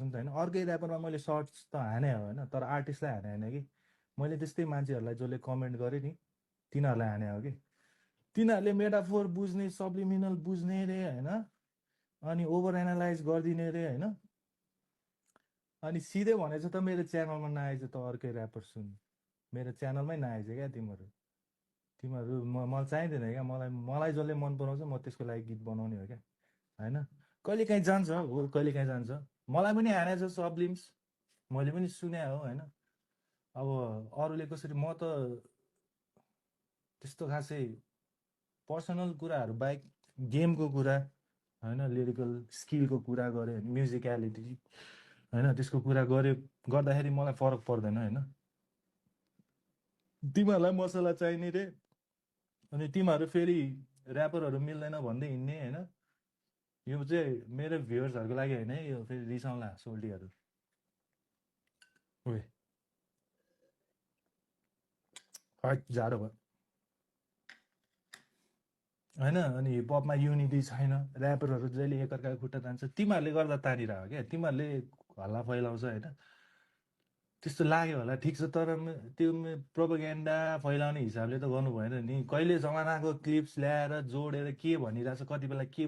नि त होइन। अर्कै ऱ्यापरमा मैले सर्ट्स त हाने हो होइन, तर आर्टिस्टलाई हाने होइन कि मैले। त्यस्तै मान्छेहरूलाई जसले कमेन्ट गरेँ नि तिनीहरूलाई हाने हो कि। तिनीहरूले मेटाफोर बुझ्ने, सब्लिमिनल बुझ्ने रे होइन, अनि ओभर एनालाइज गरिदिने रे होइन। अनि सिधै भनेछ त मेरो च्यानलमा नआएछ त अर्कै ऱ्यापर सुन, मेरो च्यानलमै नआएछ क्या तिमीहरू। तिमीहरू मलाई चाहिँदैन क्या, मलाई जसले मन पराउँछ म त्यसको लागि गीत बनाउने हो क्या होइन। कहिले काहीँ जान्छ हो, कहिले काहीँ जान्छ। मलाई पनि हानेछ सब्लिम्स, मैले पनि सुने हो होइन। अब अरूले कसरी, म त त्यस्तो खासै पर्सनल कुराहरू बाहेक गेमको कुरा होइन, लिरिकल स्किलको कुरा गऱ्यो भने, म्युजिकलिटी होइन, त्यसको कुरा गर्दाखेरि मलाई फरक पर्दैन होइन। तिमीहरूलाई मसला चाहिने रे, अनि तिमीहरू फेरि ऱ्यापरहरू मिल्दैन भन्दै हिँड्ने होइन। यो चाहिँ मेरो भ्युवर्सहरूको लागि होइन है, यो फेरि रिसाउँला सोल्टीहरू। ओए हट जाडो भयो होइन। अनि हिपहपमा युनिटी छैन, ऱ्यापरहरू जहिले एकअर्काको खुट्टा तान्छ, तिमीहरूले गर्दा तानिरह क्या, तिमीहरूले हल्ला फैलाउँछ होइन। त्यस्तो लाग्यो होला ठिक छ, तर त्यो प्रोपोगेन्डा फैलाउने हिसाबले त गर्नु भएन नि। कहिले जमानाको क्लिप्स ल्याएर जोडेर के भनिरहेछ, कति बेला के